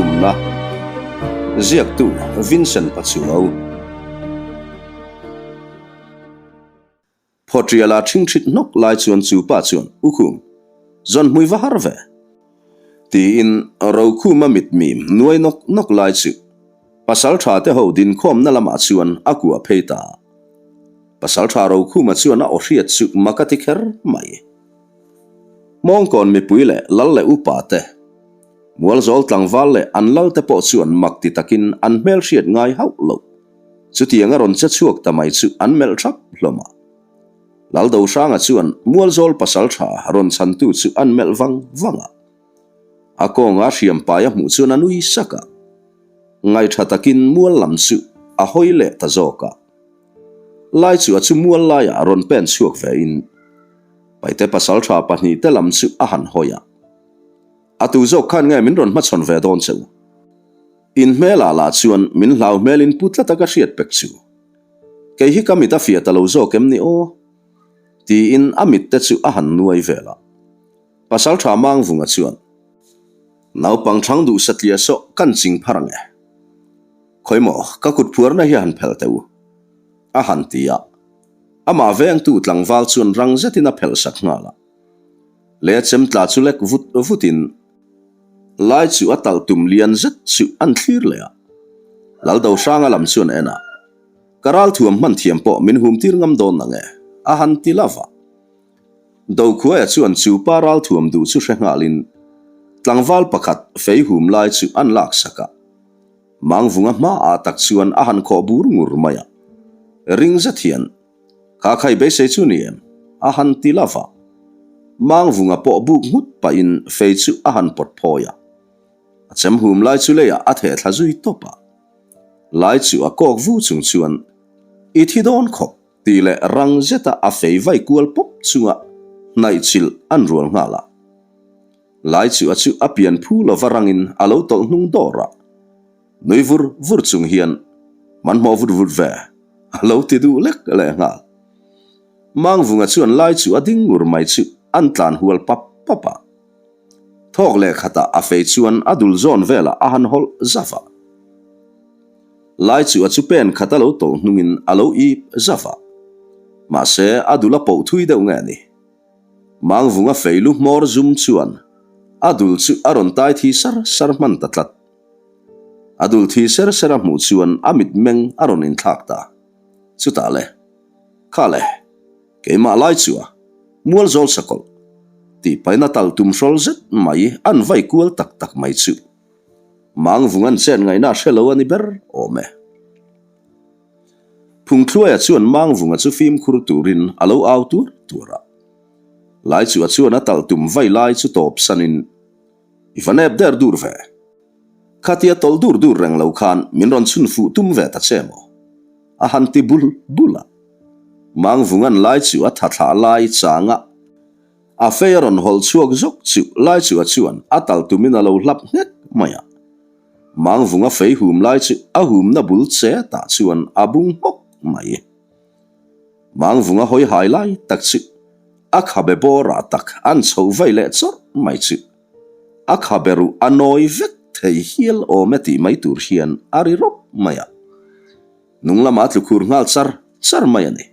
thumna Ziaktu Vincent Pachuau. Phawṭiala ṭhingṭhit hnawk lai chuan chu pa chuan, U Khum, zawn hmui va har ve. Tiin Rokhuma mitmim nuai nawk nawk lai chu Pasalṭha te ho dinkhawmna lamah chuan a kuah phei ta. Pasalṭha Rokhuma chuan a aw hriat chu mak a ti kher mai. Hmawngkawn mipui leh lal leh upa te, Mualzawl tlangval leh an lal te pawh chuan mak ti takin an hmelhriat ngai hauh loh. Chutiang a rawn che chhuak ta mai chu an melh thap hlawm a. Laldohranga chuan Mualzawl pasalṭha rawn chhantu chu an melh vang vang a. A kawnga hriam pai a hmuh chuan a nui sak a. Ngaihṭha takin mual lam chu a hawi leh ta zawk a. Lai chu a chu mual laiah a rawn pen chhuak ve in Paite pasalṭha pahnihte lam chu a han hawi a. A tu zawk khan nge min rawn hmachhawn ve dawn che u? In hmelah lah chuan min hlau hmelin pu tlata ka hriat pek chu. Kei hi ka mit a fiah ta lo zawk em ni aw? Tiin a mitte chu a han nuai vel a. Pasalṭha Mangvunga chuan, Naupang ṭhang duh satliah sawh kan ching phar ang e. Khawimaw ka kut phuarna hi a han phelh teh u, a han ti a. Amah vengtu tlangval chuan rang zetin a phelh sak nghal a. Leh chem tla chu lek vut vutin lai chu a talh tum lian zet chu an thlir leh a. Laldohranga lam chuan en a, Ka ralthuam hman thiam pawh min hum tir ngam dawn nang e, a han ti love a. Dokhuaia chuan chu pa ralthuam duh chu hre nghalin tlangval pakhat fei hum lai chu an lak sak a. Mangvunga hmaah tak chuan a han khawh bur ngur mai a. Ring zet hian Kha khai beisei chu ni em? A han ti love a. Mangvunga pawh buk nghut pahin fei chu a han pawt phawi a. A chem hum lai chu leiah a theh thla zui tawp a. Lai chu a kawk vu chung chuan, I thi dawn khawp tih leh rang zeta a fei vai kual pawp chunga hnaih chilh an rual nghal a. Lai chu a chu a pian phu lova rangin a lo tawlh hnung dawr a. Nui vur vur chung hian hmanhmawh vut vut ve a lo ti duh lek leh nghal. Mangvunga chuan lai chu a ding ngur mai chu an tlan hual pap pap a. Thawk leh khatah a fei chuan a dul zawn velah a han hawlh zauh a. Lai chu a chu pen khat a lo tawlh hnungin a lo ip zauh a. Mahse a dul a poh thui deuh nge ni. Mangvunga fei lu hmawr zum chuan a dul chu a rawn tai thi sar sar hman ta tlat. A dul thi ser ser a hmuh chuan a mitmeng a rawn inthlak ta. Chutah le, Kha le, keimah lai chu a, mual zawl sakawlh, tih paina tal tum hrawl zet mai an vai kual tak tak mai chu. Mangvung an chet ngaihna a hre lo a ni ber awm e. Phungthluaia chuan Mangvunga chu fimkhur turin a lo au tuar tuar a. Lai chu a chuan a tal tum vai lai chu tawp sanin, I va nep der dur ve. Khatia tawlh dur dur reng lo khan min rawn chhun fuh tum ve ta che maw? A han ti bul bul a. Mangvungan lai chu a tha thlah lai chang a, a fei a rawn hawlh chhuak zawk chu lai chu a chuan a tal tumin a lo hlap nghek mai a. Mangvunga fei hum lai chu a humna bul che tah chuan a bung hmawk mai. Mangvunga hawi hai lai tak chu a khabe bawrah tak an chhoh vai leh chawrh mai chu a khabe ruh a nawi vek thei hial awm e tih mai tur hian a ri rawp mai a, hnung lamah a tlu khur nghal char char mai a ni.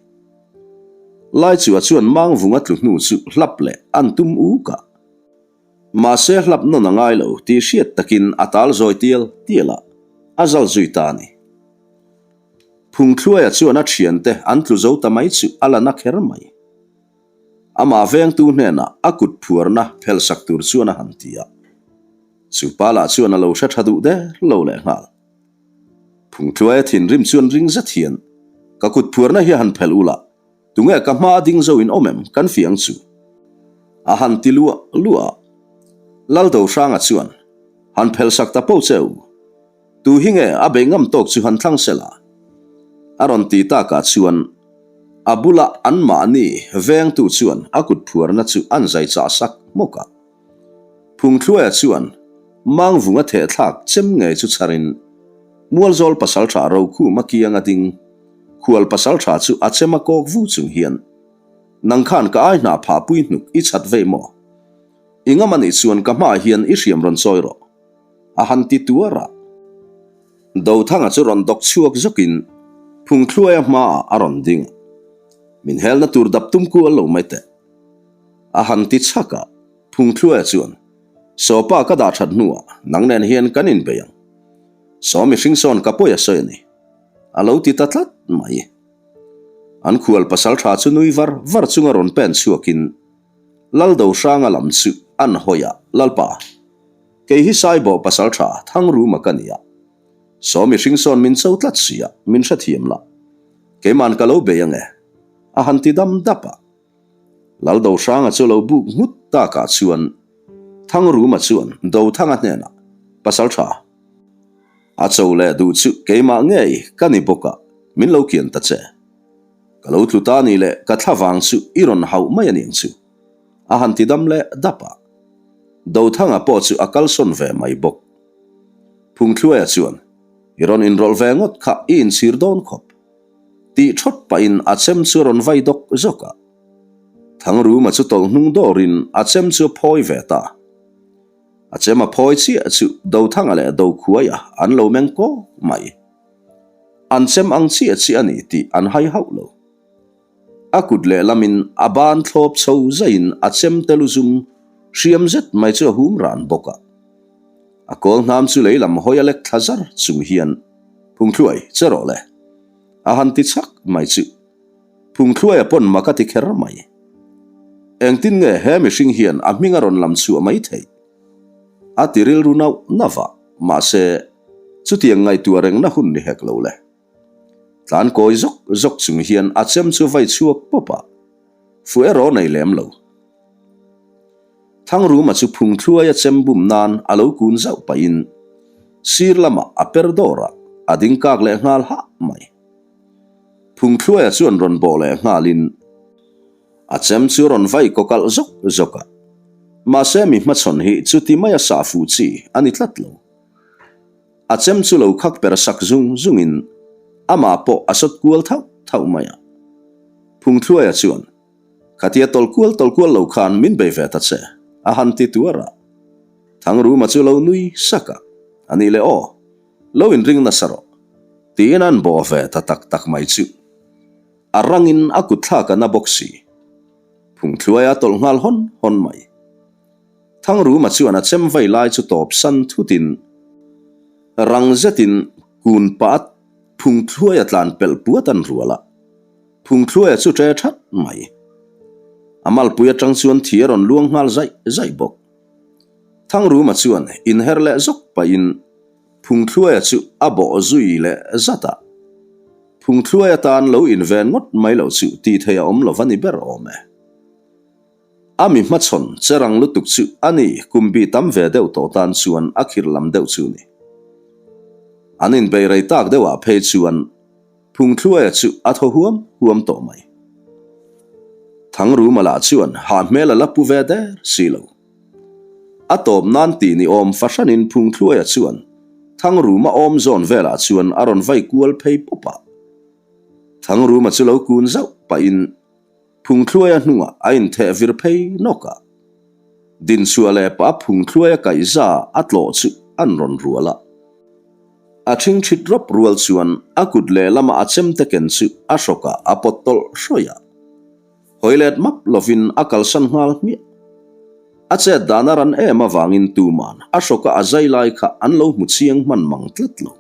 Laichua chuan Mangvunga tlu hnu chu hlap leh an tum uk a, mahse hlap nawn a ngai lo tih hriat takin a tal zawi tial tial a, a zal zui ta a ni. Phungthluaia chuan a thiante an tlu zo ta mai chu a la na kher mai. Amah vengtu hnenah a kut phuarna phelhsak tur chuan a han ti a. Chu pa lah chuan a lo hre tha duh der lo leh nghal. Phungthluaia thinrim chuan ring zet hian, Ka kut phuarna hi a han phelh ula, tunge ka hma a ding zo in awm em kan fiang chu? A han ti luah luah a. Laldohranga chuan, Han phelhsak ta po che u. Tu hi nge a bei ngam tawk chu han thlang se la? A rawn ti takah chuan a bula anmahni vengtu chuan a kut phuarna chu an zai chah sak hmawk a. Phungthluaia chuan Mangvunga thehthlak chem ngei chu chharin Mualzawl pasaltha Rokhuma kianga ding khual pasaltha chu a chem a kawk vu chung hian, Nang khan ka ai hnah phah pui hnuk i chhat vei maw? I ngam anih chuan ka hmaah hian i hriam rawn chawi rawh. A han ti tuar a. Dothanga chu rawn dawk chhuak zawkin Phungthluaia hmaah a rawn ding a. Min helna tur dap tum kual lo mai teh. A han ti chhak a, Phungthluaia chuan, Sawpa ka dah that hnuah nang nen hian kan inbei ang. Saw mihring sawn ka pawi a sawi a ni. A lo ti ta tlat mai. An khual pasal tha chu nui var var chunga rawn pen chhuakin Laldohranga lam chu an hawi a, Lalpa, kei hi Saibawh pasal tha Thangruma ka ni a. Saw mihring sawn min cho tlat si a, min hrethiam la. Keiman ka lo bei ange. A han ti dam dap a. Laldohranga chu lo buk nghut takah chuan Thangruma chuan Dothanga hnenah, Pasal tha, a cho leh duh chu keimah ngei ka ni bawk a, min lo kian ta che. Ka lo tlu ta ni leh ka thla vang chu i rawn hauh mai a niang chu, a han ti dam leh dap a. Dothanga pawh chu a kalsawn ve mai bawk. Phungthluaia chuan, I rawn inrawlh ve ngawt kha i inchhir dawn khawp. Tih thawt pahin a chem chu a rawn vai dawk zawk a. Thangruma chu tawlh hnung dawrin a chem chu a phawi ve ta. A chem a phawi chiah chu Dothanga leh Dokhuaia an lo meng kawk mai. An chem ang chiah chiah a ni tih an hai hauh lo. A kut lehlamin a ban thlawp chho zaiin a chem te lu zum hriam zet mai chu a hum ran bawk a. A kawl hnam chu lei lam hawi a lek thla zar chung hian, Phungthluai, che rawh le. A han ti chhak mai chu. Phungthluaia pawn mak a ti kher mai. Engtin nge he mihring hian a hming a rawn lam chhuah mai theih? A ti rilru nauh nauh a, mahse, chutiang ngaihtuah rengna hun ni hek lo le. Tlan kawi zawk zawk chung hian a chem chu vai chhuak pawp a, fu erawh nei lem lo. Thangruma chu phung thluai a chem bum nan a lo kun zauh pahin sir lamah a per dawr a, a ding kak leh nghal hah mai. Phung thluaia chuan rawn bawh leh nghalin a chem chu rawn vai kaw kalh zawk zawk a, mahse mi hmachhawn hi chuti maia sah fuh chi a ni tlat lo. A chem chu lo khak per sak zung zungin amah pawh a sawt kual thauh thauh mai a. Phungthluaia chuan, Khatia tawlh kual tawlh kual lo khan min bei ve ta che, a han ti tuar a. Thangruma chu lo nui sak a, A nih leh aw, lo inring nasa rawh, tiin an bawh ve ta tak tak mai chu. A rangin a kut thlak a na bawk si. Phungthluaia a tawlh nghal hawn hawn mai. Thangruma chuan a chem vai lai chu tawp san thutin rang zetin kun pah a Phungthluaia tlan pelh puat an rual a, Phungthluaia chu ṭe ṭhat mai. A malpui aṭang chuan thi a rawn luang nghal zaih zaih bawk. Thangruma chuan inher leh zawk pahin Phungthluaia chu a bawh zui leh zat a, Phungthluaia tan lo inven ngawt mai loh chu tih theih a awm lo va ni ber awm e. A mi hmachhawn che rang lutuk chu a ni, kum bi tam ve deuh tawh tan chuan a khir lam deuh chu ni. An inbei rei tak deuhah phei chuan Phungthluaia chu a thaw huam huam tawh mai. Thangruma lah chuan hah hmel a la pu ve der si lo. A tawp nan tih ni awm fahranin Phungthluaia chuan Thangruma awm zawn velah chuan a rawn vai kual phei pawp a. Thangruma chu lo kun zauh pahin Phungthluaia hnungah a intheh vir phei nawk a. Dinchhuah leh pah Phungthluaia kaihza a tlawh chu an rawn rual a. A ṭhingṭhit rawp rual chuan a kut lehlama a chemte ken chu a hrawkah a pawt tawlh hrawih a. Hawi let map lovin a kalsan nghal hmiah. A chet dan a ran em avangin tuman a hrawka a zai lai kha an lo hmu chiang hman mang tlat lo.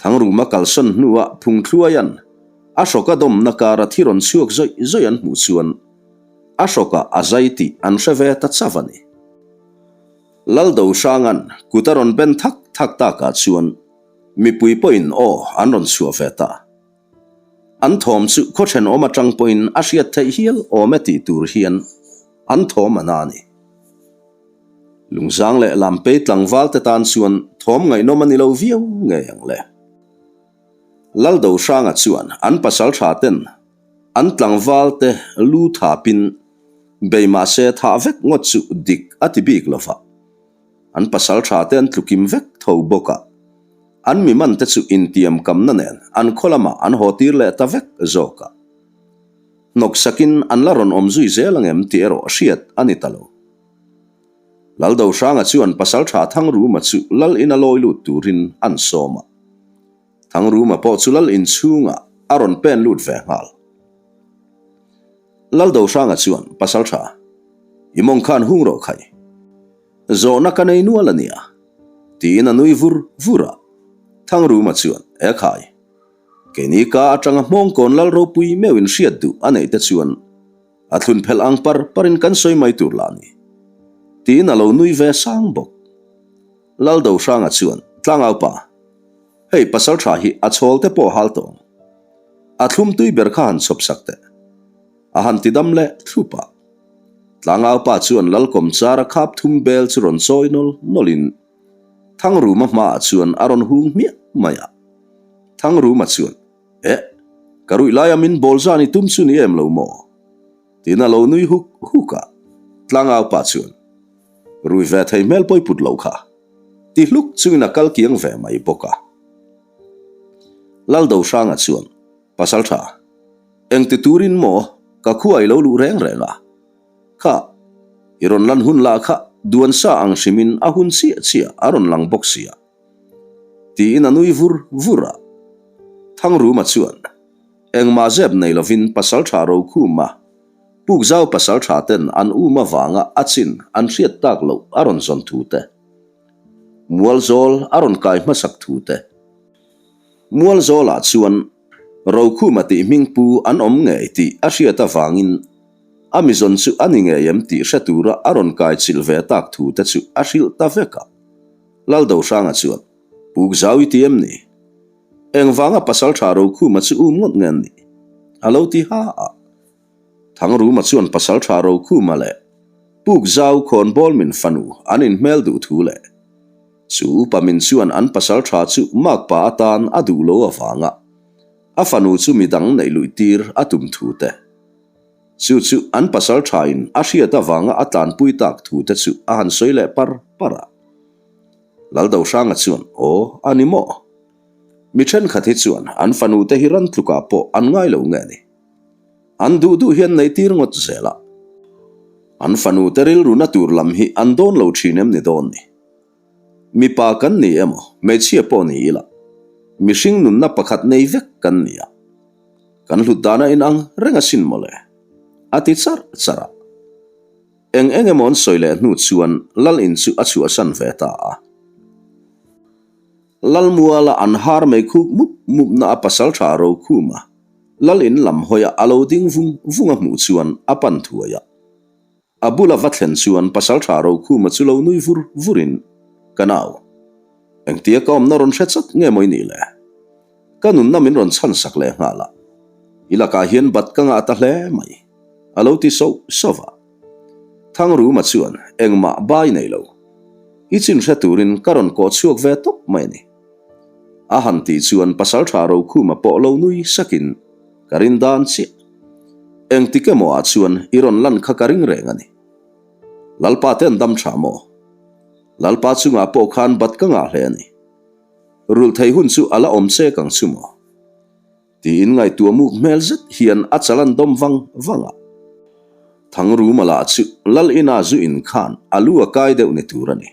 Thangruma kalsan hnuah Phungthluaia'n A hrawka dawmna kara thi rawn chhuak zawih zawih an hmuh chuan a hrawkah a zai tih an hre ve ta chauh a ni. Laldohranga'n kut a rawn ben thak thak takah chuan mipui pawhin aw an rawn chhuah ve ta. An thawm chu khaw thenawm atang pawhin a hriat theih hial awm e tih tur hian an thawm a na a ni. Lungzang leh Lampei tlangval te tan chuan thawm ngaihnawm a ni lo viau ngei ang le. Laldohranga chuan an pasal tha ten an tlangval te lu thapin bei mahse thah vek ngawt chu dik a ti bik lo va. An pasal tha te an tlukim vek tho bawk a, an mi man te chu intiam kamna nen an khaw lamah an haw tir leh ta vek zawk a. Hnawksakin an la rawn awm zui zel angem tih erawh hriat a ni ta lo. Laldohranga chuan Pasalṭha Thangruma chu Lal ina lawi lut turin an sawm a. Thangruma pawh chu Lal in chhungah a rawn pen lut ve nghal. Laldohranga chuan, Pasalṭha, i mawng khan hung rawh khai. Zawhna ka nei nual a nia, tiin a nui vur vur a. Thangruma chuan, E khai, keini ka atanga hmawngkawn Lal ropui meuhin hriat duh a neih te chuan a thlun phelh ang par parin kan sawi mai tur lah ni, tiin a lo nui ve sang bawk. Laldohranga chuan, Tlangaupa, hei pasaltha hi a chhawl te pawh hal tawh ang. A thlum tui ber kha han chhawp sak teh. A han ti dam leh thlup a. Tlangaupa chuan Lalkawmchara khap thum bel chu rawn chawi nawl nawlin Thangruma hmaah chuan a rawn hung hmiah mai a. Thangruma chuan, Eh, ka ruih laia min bawl zan i tum chu ni em lo maw? Tiin a lo nui huk huk a. Tlangaupa chuan, Rui ve thei hmel pawi put lo kha, ti hluk chungin a kal kiang ve mai bawk a. Laldohranga chuan, Pasaltha, engti turin maw ka khua i lo luh reng reng a? Kha, i rawn lan hun lah kha duan sa ang hrimin a hun chiah chiah a rawn lang bawk sia. Tiin a nui vur vur a. Thangruma chuan, Engmah zep nei lovin Pasaltha Rokhuma, Pukzau Pasaltha ten an um avanga a chin an hriat tak loh a rawn zawn thu te, Mualzawl a rawn kai hmasak thu te, Mualzawlah chuan Rokhuma tih hming pu an awm ngei tih a hriat avangin a mizawn chu a ni ngei em tih hre tura a rawn kai chilh ve tak thu te chu a hrilh ta vek a. Laldohranga chuan, Pukzau i ti em ni? Engvanga Pasaltha Rokhuma chu um ngawt nge an nih? A lo ti ha a. Thangruma chuan Pasaltha Rokhuma leh Pukzau khawnbawl min fanu an inhmel duh thu leh Chu upa min chuan an pasal tha chu makpa atan a duh lo avanga a fanu chu midang neih luih tir a tum thu te, chu chu an pasal tha in a hriat avanga a tlanpui tak thu te chu a han sawi leh par par a. Laldohranga chuan, Aw, a ni maw? Mi thenkhat hi chuan an fanu te hi ran tlukah pawh an ngai lo nge ni? An duh duh hian nei tir ngawt zel a. An fanu te rilru na tur lam hi an dawn lo thin em ni dawn ni? Mipa kan ni emaw, hmeichhia pawh ni ila, mihring nunna pakhat nei vek kan ni a. Kan hlut dan a inang reng asin mawle, a ti charh charh a. Eng eng emaw an sawi leh hnu chuan Lal in chu a chhuahsan ve ta a. Lalmuala an har mei khuk mup mup na a pasal tha Rokhuma Lal in lam hawia a lo ding vung vung a hmuh chuan a pan thuai a. A bula va thlen chuan Pasaltha Rokhuma chu lo nui vur vurin, Ka nau, engtia ka awmna rawn hre chat nge maw i nih le? Ka nunna min rawn chhan sak leh nghal a, i lakah hian bat ka ngah ta hle mai, a lo ti sauh sauh a. Thangruma chuan engmah bai nei lo, I chin hre turin ka rawn kawh chhuak ve tawp mai a ni. A han tih chuan Pasaltha Rokhuma pawh lo nui sakin, Ka rin dan chiah. Engtik emaw ah chuan i rawn lan kha ka ring reng a ni. Lalpa te an dam tha maw? Lalpa chungah pawh khan bat ka ngah hle a ni. Rulh thei hun chu a la awm chek ang chu maw? Tiin ngaihtuah muk hmel zet hian a chal an dawm vang vang a. Thangruma lah chu Lal ina zu in khan a lu a kai deuh ni tur a ni.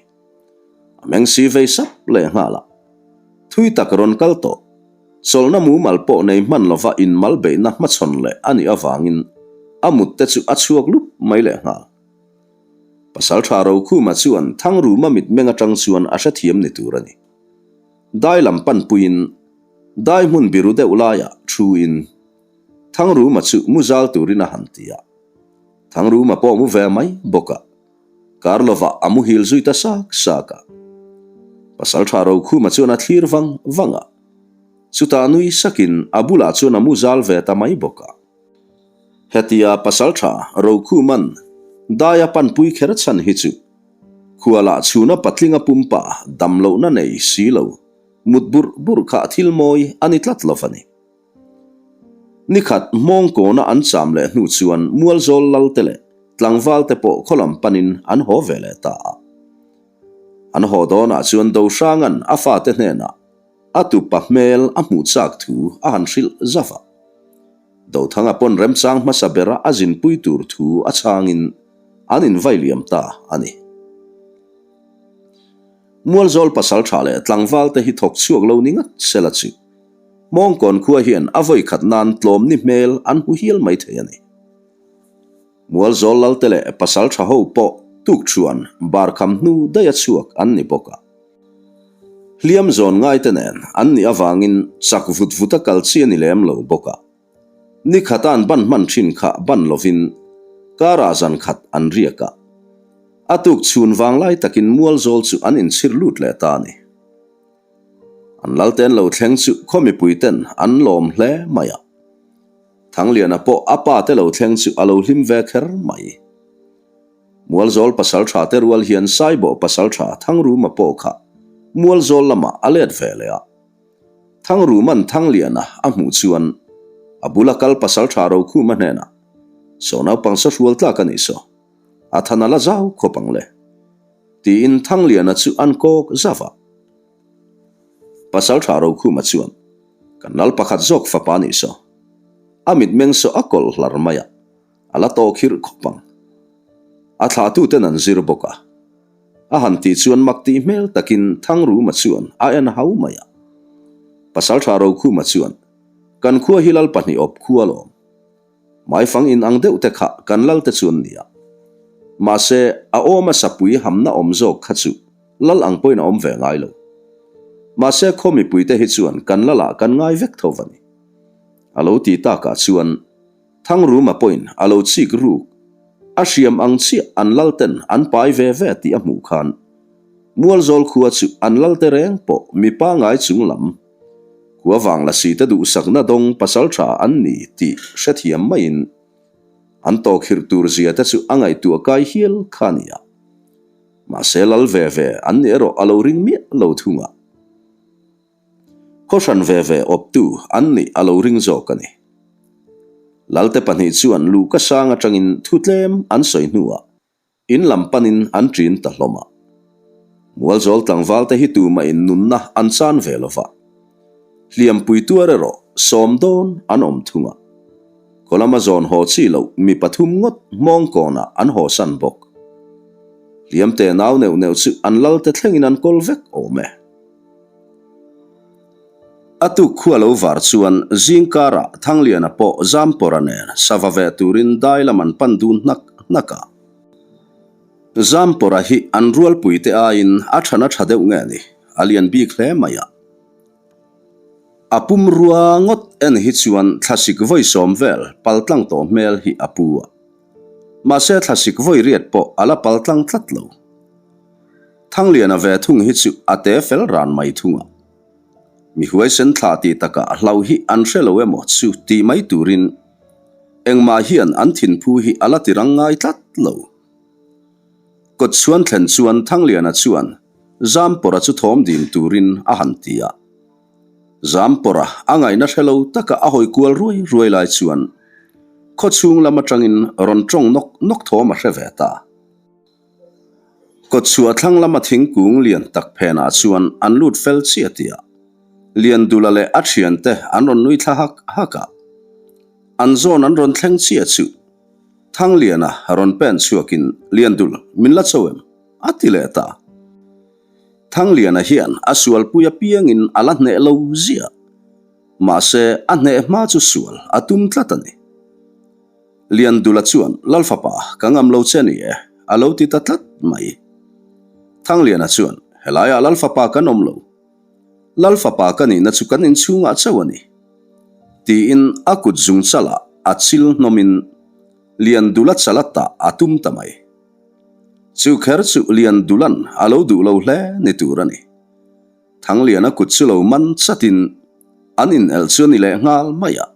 A meng si vei sap leh nghal a. Thui tak rawn kal tawh. Chawlhna mumal pawh nei hman lova inmal beihna hmachhawn leh a nih avangin a mut te chu a chhuak lup mai leh nghal. Pasaltha Rokhuma chuan Thangruma mitmeng atang chuan a hrethiam ni tur a ni. Dai lam panpuiin dai hmun biru deuh laiah thuin Thangruma chu mu zal turin a han ti a. Thangruma pawh mu ve mai bawk a. Kar lovah a muhil zui ta sak sak a. Pasaltha Rokhuma chuan a thlir vang vang a. Chutah nui sakin a bulah chuan a mu zal ve ta mai bawk a. Hetia Pasaltha Rokhuma'n dai a panpui kher chhan hi chu khualah chhuna patlinga pumpa damlohna nei si lo mut burh burh kha thil mawi a ni tlat lo va ni. Nikhat hmawng kawna an cham leh hnu chuan Mualzawl lal te leh tlangval te pawh khaw lam panin an haw ve leh ta a. An haw dawnah chuan Dohranga'n a fate hnenah a tupa hmel a hmuh chak thu a han hrilh zauh a. Dothanga pawn remchang hmasa bera a zinpui tur thu a chhangin an invai liam ta a ni. Mualzawl pasaltha leh tlangvalte hi thawk chhuak lo ni ngat sela chu Hmawngkawn khua hian a vawi khat nan tlawm ni hmel an hmu hial mai thei a ni. Mualzawl lalte leh pasaltha ho pawh tukṭhuan barkham hnu daih a chhuak an ni bawk a. Hliam zawn ngaite nen an nih avangin chak vut vut a kal chi a ni lem lo bawk a. Ni khata an ban hman thin kha ban lovin karah zan khat an riak a. A tuk chhun vanglai takin Mualzawl chu an inchhir lut leh ta a ni. An lalten lo thleng chu khaw mipuiten an lawm hle mai a. Thangliana pawh a pa te lo thleng chu a lo hlim ve kher mai. Mualzawl pasaltha te rual hian Saibawh pasaltha Thangruma pawh kha Mualzawl lamah a let ve leh a. Thangruman Thangliana a hmuh chuan a bula kal pasaltha Rokhuma hnenah, Saw naupang sa hrual tlak a nih saw, a than a la zau khawp ang le. Tiin Thangliana chu an kawk zauh a. Pasaltha Rokhuma chuan, Kan lal pakhat zawk fapa a nih saw, a mitmeng saw a kawlh hlar mai a, a la tawh khirh khawp ang. A thlahtuten an zir bawk a. A han tih chuan mak tih hmel takin Thangruma chuan a en hau mai a. Pasaltha Rokhuma chuan, Kan khua hi lal pahnih awp khua lawm. Maifang in ang deuh te kha kan lal te chuan nia. Mahse, a awma sapui hamna awm zawk kha chu lal ang pawhin a awm ve ngai lo. Mahse, khaw mipui te hi chuan kan lalah kan ngai vek tho va ni. A lo ti takah chuan Thangruma pawhin a lo chik ruk. A hriam ang chiah an lalten an pai ve ve tih a hmuh khan Mualzawl khua chu an lalte reng pawh mi pangai chung lam khua vang lasi te duhsakna dawng pasal tha an ni tih hrethiam maiin an tawkhirh tur zia te chu a ngaihtuah kai hial kha a ni a. Mahse lal ve ve an ni erawh a lo ring miah lo thung a. Khawhran ve ve awptu an nih a lo ring zawk a ni. Lalte pahnih chuan luhka sang atangin thu tlem an sawi hnuah in lam panin an ṭin ta hlawm a. Mualzawl tlangval te hi tumahin nunna an chan ve lo va. Hliampui tuar erawh sawm dawn an awm thung a. Khaw lama zawn haw chi loh mi pathum ngawt hmawng kawnah an hawsan bawk. Hliamte nau neuh neuh chu an lalte thlengin an kawl vek awm e. A tuk khua lo var chuan zing karah Thangliana pawh Zampawra nen sava ve turin dai lam an pan dun hnak hnak a. Zampawra hi an rualpui te aiin a thana tha deuh nge ni, a lian bik hle mai a. A pumrua ngawt en hi chuan thlasik vawi sawm vel paltlang tawh hmel hi a pu a. Mahse thlasik vawi riat pawh a la paltlang tlat lo. Thangliana ve thung hi chu a te fel ran mai thung a. Mi huaisen thla tih takah hlau hi an hre lo emaw chu tih mai turin engmah hian an thinphu hi a la ti rang ngai tlat lo. Kawt chhuan thlen chuan Thangliana chuan Zampawra chu thawm dim turin a han ti a. Zampawra a ngaihna hre lo taka a hawi kual ruai ruai lai chuan khawchhung lam atangin rawn tawng nawk nawk thawm a hre ve ta. Kawtchhuah thlang lama thingkung lian tak phenah chuan an lut fel chiah tih a, Liandula leh a thiante an rawn nui thla hak hak a. An zawn an rawn thleng chiah chu Thangliana rawn pen chhuakin, Liandul, min la cho em? a ti leh ta. Thangliana hian a sualpui apiangin a la hneh lo ziah. Mahse, a hneh hma chu sual a tum tlat a ni. Liandula chuan, Lalfapa, ka ngam lo che ni e, a lo ti ta tlat mai. Thangliana chuan, Helaiah Lalfapa kan awm lo. Lalfapa ka nihna chu kan inchhungah chauh a ni. Tiin a kut zung chalah a chil hnawmin Liandula chala tah a tum ta mai. Chu kher chu Liandula'n a lo duh lo hle ni tur a ni. Thangliana kut chu lo man chatin an inelh chu a ni leh nghal mai a.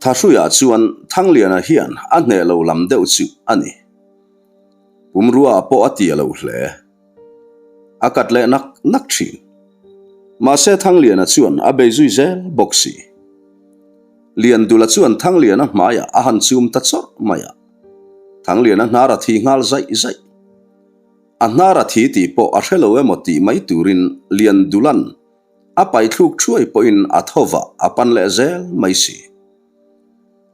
Thahruiah chuan Thangliana hian a hneh lo lam deuh chu a ni. Pumrua pawh a tia lo hle. A kat leh nak nak thin. Mahse Thangliana chuan a bei zui zel bawk si. Liandula chuan Thangliana hmaiah a han chum ta chawrh mai a. Thangliana hnar a thi nghal zaih zaih. A hnar a thi tih pawh a hre lo emaw tih mai turin Liandula'n A paithluk thuai pawhin a tho vah a pan leh zel mai si.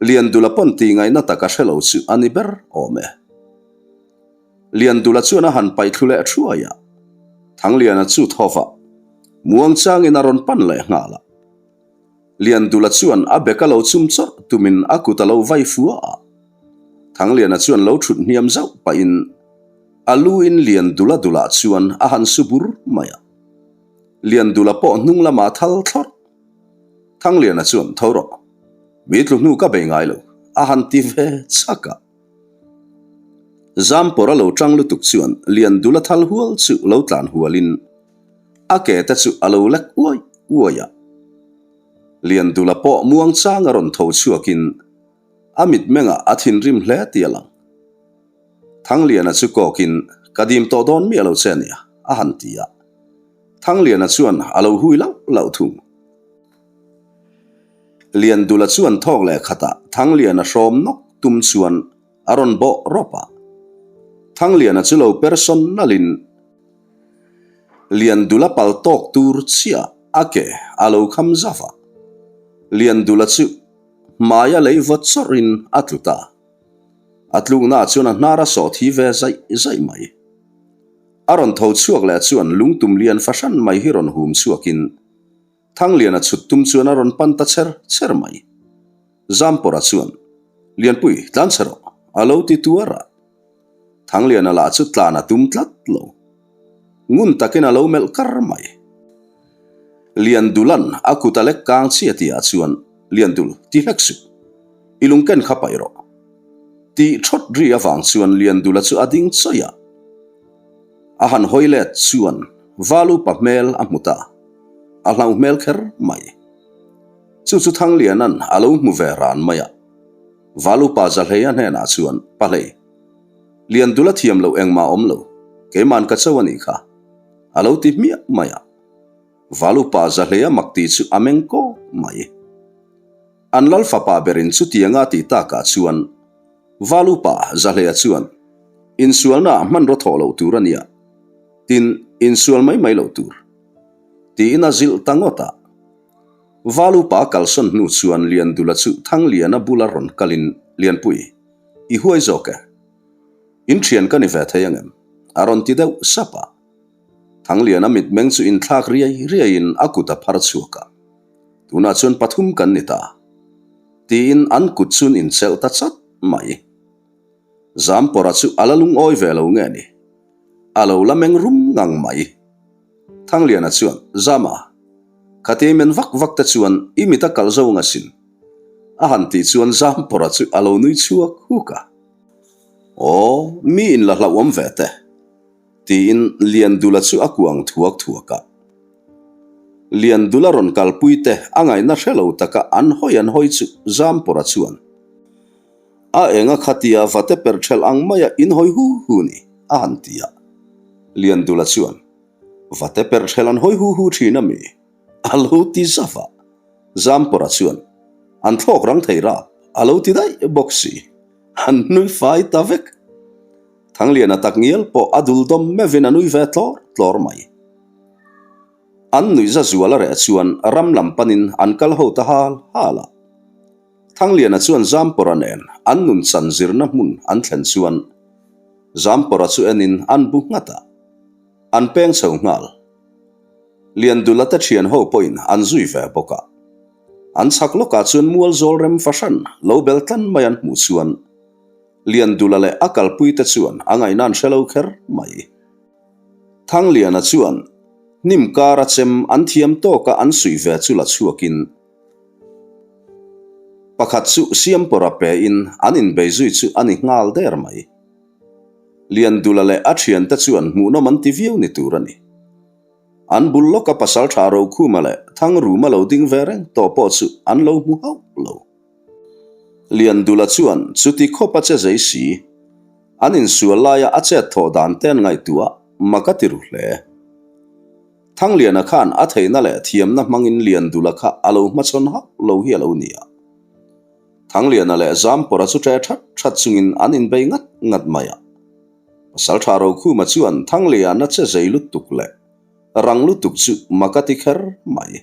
Liandula pawn tih ngaihna tak a hre lo chu a ni ber awm e. Liandula chuan a han paithlu leh thuai a. Thangliana chu thawva muangchangin a rawn pan leh nghal a. Liandula chuan a bek a lo chum chawrh tumin a kut a lo vai fua a. Thangliana chuan lo thut hniam zauh pahin a lu in Liandula dulah chuan a han su bur mai a. Liandula pawh hnung lamah thal thlawrh. Thangliana chuan tho rawh, mi tlu hnu ka bei ngai lo, a han ti ve chak a. Zampawr a lo tang lutuk chuan Liandula thal hual chu lo tlan hualin a ke te chu a lo lek uai uai a. Liandula pawh muangchang a rawn tho chhuakin a mitmengah a thinrim hle tih a lang. Thangliana chu kawkin, Ka dim tawh dawn miah lo che nia, a han ti a. Thangliana chuan a lo hui lauh lauh thung. Liandula chuan thawk leh khatah Thangliana hrawm nawk tum chuan a rawn bawh rawp a. Thangliana chu lo persawn nalhin Liandula pal tawk tur chiah a ke a lo kham zauh a. Liandula chu hmaia lei vawt chawrhin a tlu ta. A tluknaah chuan a hnar a sawh thi ve zaih zaih mai. A rawn tho chhuak leh chuan lungtum lian fahran mai hi rawn hum chhuakin Thangliana chhut tum chuan a rawn pan ta cher cher mai. Zampawra chuan, Lianpui, tlan che rawh, a lo ti tuar a. Thangliana lah chu tlan a tum tlat lo. Ngun takin a lo melh kar mai. Liandulan a kut a lek kang chiah tihah chuan, Liandul, ti hlek suh. I lungken kha paih rawh. Tih thawt ri avang chuan Liandula chu a ding chawih a. A han hawi let chuan Valupa hmel a hmu ta. A hlauh hmel kher mai. Chu chu Thangliana'n a lo hmu ve ran mai a. Valupa Zahleia hnenah chuan, Pahlei, Liandula thiam loh engmah awm lo, keima'n ka cho a nih kha, a lo ti hmiah mai a. Valupa Zahleia mak tih chu a meng kawk mai. An lal fapa berin chutianga tih takah chuan Valupa Zahleia chuan, Insualnaah hmanraw thawh loh tur a nia, tin, insual mai mai loh tur, tiin a zilh ta ngawt a. Valupa kalsawn hnu chuan Liandula chu Thangliana bula rawn kalin, Lianpui, i huai zawk e. In thian ka ni ve thei angem? a rawn ti deuh sap a. Thangliana mitmeng chu inthlak riai riaiin a kut a phar chhuak a. Tunah chuan pathum kan ni ta. Tiin an kut chun inchelh ta chat mai. Zampawra chu a la lungawi ve lo nge ni? A lo la meng rum ngang mai. Thangliana chuan, Zama, khati men vak vak te chuan i mit a kalh zo ngasin. A han tih chuan Zampawra chu a lo nui chhuak huk a. Aw, mi in la hlauhawm ve te. Tiin Liandula chu a kuang thuak thuak a. Liandula rawn kalpui te a ngaihna hre lo taka an hawi an hawi chu Zampawra chuan a enga khatia vate per thelh ang maia in hawi hu hu ni a han ti a. Liandula chuan vate per thelh an hawi hu hu thin a mi? A lo ti zauh a. Zampawra chuan an thlawk rang thei rap a lo ti daih bawk si. An nui fai ta vek. Thangliana tak ngial pawh a dul dawm meuhin a nui ve tlawr tlawr mai. An nuihza zual a reh chuan ram lam panin an kal ho ta hal hal a. Thangliana chuan Zampawra nen an nun chan zirna hmun an thlen chuan Zampawra chu enin an bu nghat a, an peng chho nghal. Liandula te thian ho pawhin an zui ve bawk a. An chhak lawkah chuan mual zawl rem fahran lo bel tlan mai an hmuh chuan Liandula leh a kalpuite chuan a ngaihna an hre lo kher mai. Thangliana chuan hnim kara chem an thiam tawka an suih ve chu la chhuakin pakhat chu Siampawra pein an inbei zui chu a ni nghal der mai. Liandula leh a thiante chuan hmuhnawm an ti viau ni tur a ni. An bul lawka Pasaltha Rokhuma leh Thangruma lo ding ve reng tawh pawh chu an lo hmu hauh lo. Liandula chuan chuti khawp a che zei si. An insual laia a chet thawh dan te an ngaihtuah mak a ti ru hle. Thangliana khan a theihna leh thiamna hmangin Liandula kha a lo hmachhawn hauh lo hi a lo ni a. Thangliana leh Zampawra chu ṭe that that chungin an inbei ngat ngat mai a. Pasalṭha Rokhuma chuan Thangliana che zei lutuk leh rang lutuk chu mak a ti kher mai.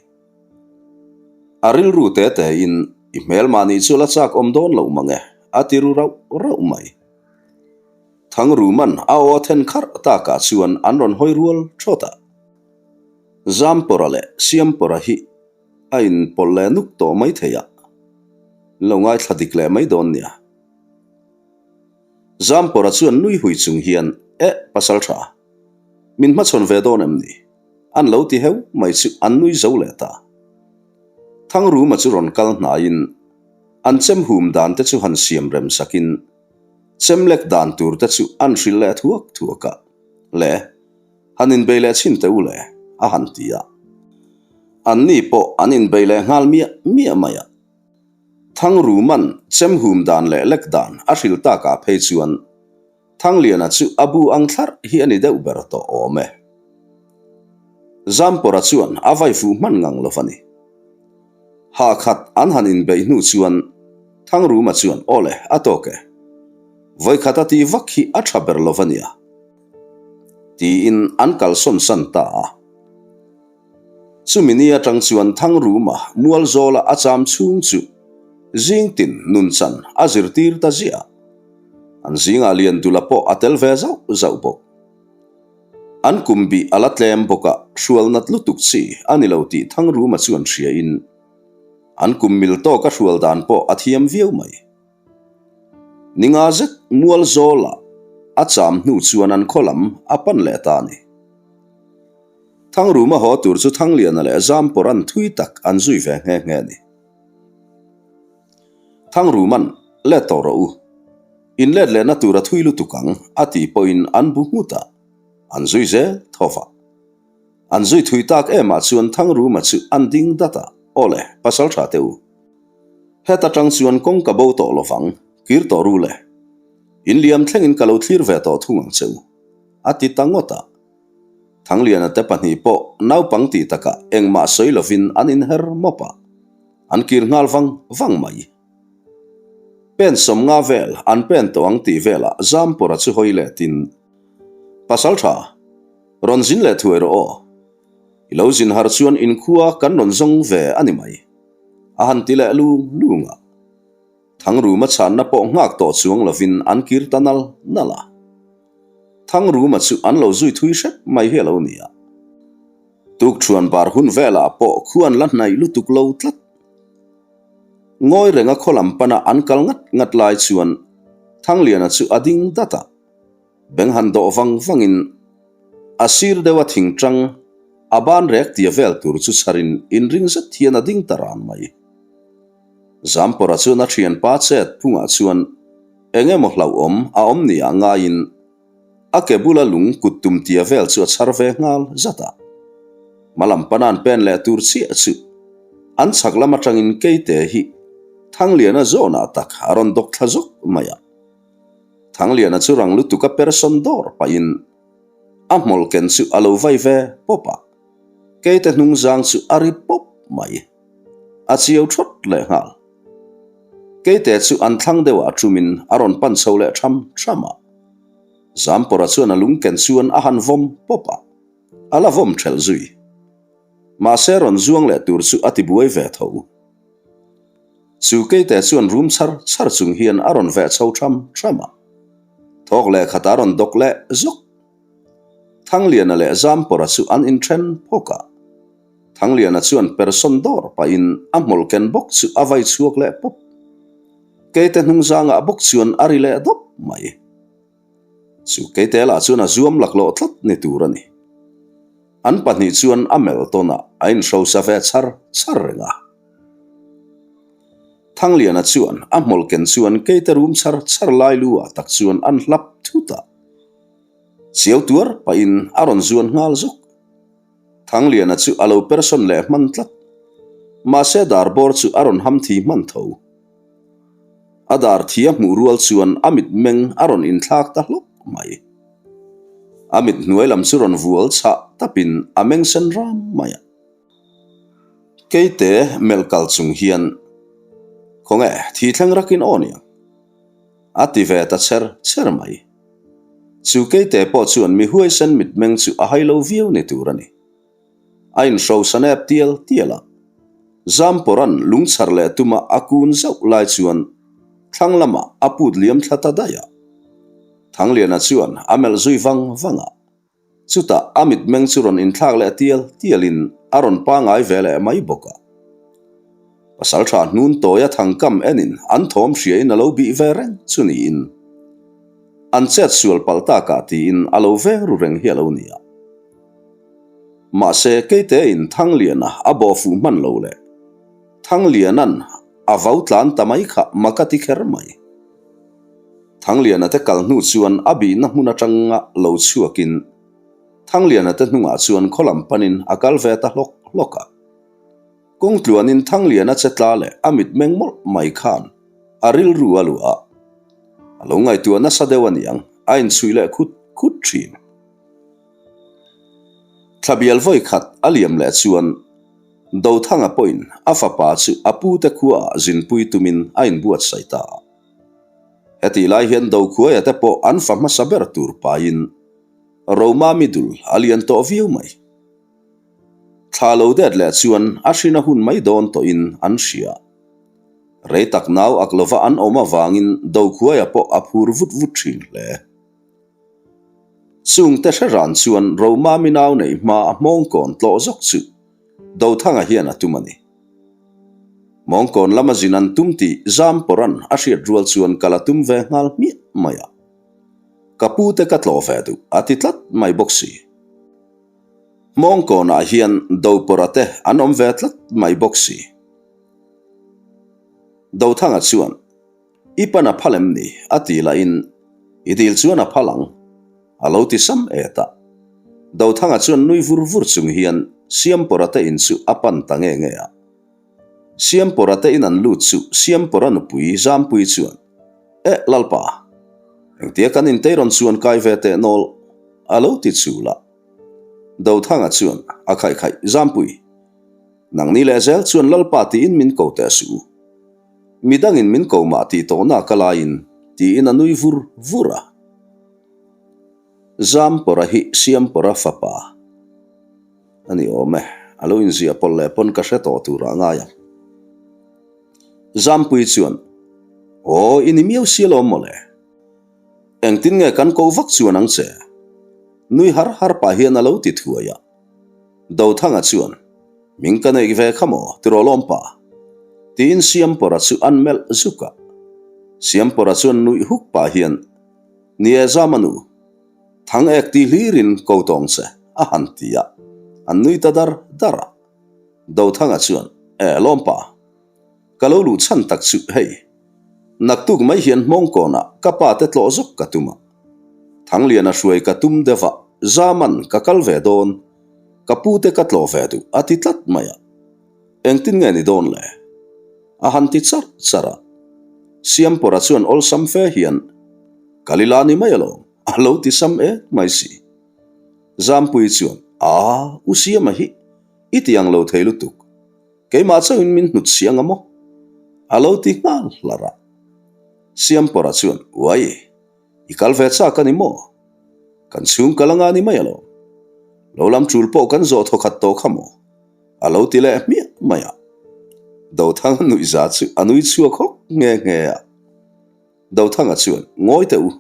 A rilru te te in i hmel mahni chu la chak awm dawn loh mang e, a ti ru rauh rauh mai. Thangruman a aw then kharh takah chuan an rawn hawi rual thawt a. Zampawra leh Siampawra hi a inpawlh leh nuk tawh mai thei a, lo ngaithla dik leh mai dawn nia. Zampawra chuan nui hui chung hian, Eh, pasal tha, min hmachhawn ve dawn em ni? An lo ti heu mai chu an nui zo leh ta. Thangruma chu rawn kal hnaiin an chem hum dan te chu han siam rem sakin chem lek dan tur te chu an hrilh leh thuak thuak a, Le, han inbei leh chhin teh u le, a han ti a. Anni pawh an inbei leh nghal miah miah mai a. Thangruma'n chem hum dan leh lek dan a hrilh takah phei chuan Thangliana chu a bu ang thlarh hi a ni deuh ber tawh awm e. Zampawra chuan a vai fuh hman ngang lo va ni. Ha khat an han inbeih hnu chuan Thangruma chuan aw le, a tawk e. Vawikhat a tih vak hi a tha ber lo va nia. Tiin an kalsawn san ta a. Chumi ni atang chuan Thangruma mualzawla a cham chhung chu zingtin nunchan a zirtir ta ziah. An zingah Liandula pawh a tel ve zauh zauh bawk. An kum bih a la tlem bawk a, hrual nat lutuk chi a ni lo tih Thangruma chuan hriain an kum mil tawka hrual dan pawh a thiam viau mai. Ninga zet mual zawlah a cham hnu chuan an khaw lam a pan leh ta a ni. Thangruma haw tur chu Thangliana leh Zampawra'n thui tak an zui ve nghe nghe a ni. Thangruma'n, Let tawh rawh u. In let lehna tur a thui lutuk ang, a tih pawhin an bu nghut a, an zui zel tho va. An zui thui tak emah chuan Thangruma chu an ding dat a, Aw le, pasal tha teh u. Heta tang chuan kawng ka bo tawh lovang, kir tawh ru le. In liam thlengin ka lo thlir ve tawh thung ang che u, a ti ta ngawt a. Thangliana te pahnih pawh naupang tih takah engmah sawi lovin an inher mawp a. An kir nghal vang vang mai. Pen sawmnga vel an pen tawh ang tih velah Zampawra chu hawi letin, Pasal tha, rawn zin leh thuai rawh aw. I lo zin har chuan inkhua kan rawn zawng ve a ni mai, a han ti leh lung lung a. Thangruma chhanna pawh nghak tawh chuang lovin an kir ta nal nal a. Thangruma chu an lo zui thui hrep mai hi a lo ni a. Tukṭhuan bar hun velah pawh khuan la hnaih lutuk lo tlat. Ngawi renga khaw lam pana an kal ngat ngat lai chuan Thangliana chu a ding dat a, beng han dawh vang vangin a sir deuha thingṭang a ban rek tia vel tur chu chharin inring zet hian a ding ta ran mai. Zampawra chuan a ṭhianpa chet phungah chuan eng emaw hlauhawm a awm nia ngaiin A ke bula lung kut tum tia vel chu a chhar ve nghal zat a. Hmalam pana'n pen leh tur chiah chu an chhak lam atangin Keite hi Thangliana zawnah tak a rawn dawk thla zawk mai a. Thangliana chu rang lutuk a persawn dawr pahin a hmawlh ken chu a lo vai ve pawp a. Keite hnungzang chu a ri pawp mai. A chiau thawt leh nghal. Keite chu an thlang deuhah ṭumin a rawn pan chho leh ṭham ṭham a. Zampawra chuan a lung ken chuan a han vawm pawp a, a la vawm ṭhelh zui. Mahse rawn zuang leh tur chu a ti buai ve tho. Chu Keite chuan rum chhar chhar chung hian a rawn veh chho ṭham ṭham a. Thawk leh khatah a rawn dawk leh zawk. Thangliana leh Zampawra chu an inṭhen phawk a. Thangliana chuan persawn dawr pahin a hmawlh ken bawk chu a vai chhuak leh pawp. Keite hnungzangah bawk chuan a ri leh dawp mai. Chu Keite lah chuan a zuam laklawh tlat ni tur a ni. An pahnih chuan a melh tawnah a inhrosa ve char char reng a. Thangliana chuan a hmawlh ken chuan Keite rum char char lai lu ah tak chuan an hlap thut a. Chiau tuar pahin a rawn zuan nghal zawk. Thangliana chu a lo persawn leh hman tlat. Mahse dar bawr chu a rawn ham thi hman tho. A dar thi a hmuh rual chuan a mit meng a rawn inthlak ta hlawk mai. A mit hnuai lam chu rawn vual chhah tapin a meng sen ram mai a. Keite melh kal chung hian, Khawnge, thi thleng rakin aw niang. A ti ve ta cher cher mai. Chu Keite pawh chuan mi huaisen mitmeng chu a hai lo viau ni tur a ni. A inhrosa nep tial tial a. Zampawra'n lungchhar leh tuma a kun zauh lai chuan thlang lamah a put liam thla ta daih a. Thangliana chuan a melh zui vang vang a. Chutah a mitmeng chu rawn inthlak leh tial tialin a rawn pangai ve leh mai bawk a. Pasalṭha hnun tawia thangkam enin an thawm hriain a lo bih ve reng chu niin an chet sual palh takah tiin a lo veng ru reng hi a lo ni a. Mahse keitein Thangliana a bawh fuh hman lo leh Thangliana'n a vau tlan ta mai kha mak a ti kher mai. Thangliana te kal hnu chuan a bihna hmun atanga lo chhuakin Thangliana te hnungah chuan khaw lam panin a kal ve ta hlawk hlawk a. Kawng tluanin Thangliana che tla leh a mitmeng mawlh mai khan a rilru a luah a. A lo ngaihtuah nasa deuh a niang, a inchhuih leh khut khut thin. Thlabial vawi khat a liam leh chuan Dothanga pawhin a fapa chu a pute khuaah zinpui tumin a inbuatsaih ta a. Hetih lai hian Dokhuaia te pawh an fa hmasa ber tur paiin Roma midul a lian tawh viau mai. Thla lo det leh chuan a hrin a hun mai dawn tawhin an hria. Rei tak nau ak lova an awm avangin Dokhuaia pawh a phur vut vut thin hle. Chungte hre ran chuan Roma mi nau neih hma a hmawngkawn tlawh zawk chu Dothanga hian a tum a ni. Hmawngkawn lama zin an tum tih Zampawra'n a hriat rual chuan kal a tum ve nghal hmiah mai a. Ka pu te ka tlawh ve duh a ti tlat mai bawk si. Hmawngkawnah hian Dopawra te an awm ve tlat mai bawk si. Dothanga chuan. I pan a phal em ni? a ti lahin, I dil chuan a phal ang, a lo ti sam et a. Dothanga chuan nui vur vur chung hian Siampawra te in chu a pan ta nge nge a. Siampawra te in an lut chu Siampawra nupui Zampui chuan, Eh Lalpa, engtia kan intei rawn chuan kai ve teh nawl, a lo ti chul a. Dothanga chuan, A khaih khaih, Zampui, nangni leh zel chuan Lalpa tiin min ko teh suh u. Midangin min ko mah tih tawhna ka laiin tiin a nui vur vur a. Zampawra hi Siampawra fapa a ni awm e, a lo inziah pawlh leh pawn ka hre tawh turah a ngai ang. Zampui chuan, Aw, i ni miau si alawm mawle. Engtin nge kan ko vak chuan ang che? Nui har har pah hian a lo ti thuai a. Dothanga chuan, Min ka neih ve kha maw? Tiraw lawmpa? Tiin Siampawra chu an melh zuk a. Siampawra chuan nuih huk pah hian, Ni e Zamanu, thang ek ti hlirin ko tawng che, a han ti a. An nui ta dar dar a. Dothanga chuan, E lawmpa, ka lo luh chhan tak chu hei, naktuk mai hian hmawngkawnah ka pa te tlawh zawk ka tum a. Thangliana hruai ka tum deuh a, Zaman ka kal ve dawn, ka pu te ka tlawh ve duh a ti tlat mai a. Engtin nge ni dawn le? A han ti charh charh a. Siampawra chuan awlsam fe hian, Kalila ni mai alawm, a lo ti sam et mai si. Zampui chuan, Aa, U Siama hi i ti ang lo thei lutuk. Keimah chauhin min hnut si anga maw? A lo ti nghal hlarh a. Siampawra chuan, Uai, i kal ve chak a ni maw? Kan chhung kal anga ni mai alawm. Lo lam tul pawh kan zawh thawkhat tawh kha maw? A lo ti leh hmiah mai a. Dothanga nuihza chu a nui chhuak hawk nghe nghe a. Dothanga chuan, Ngawi teh u,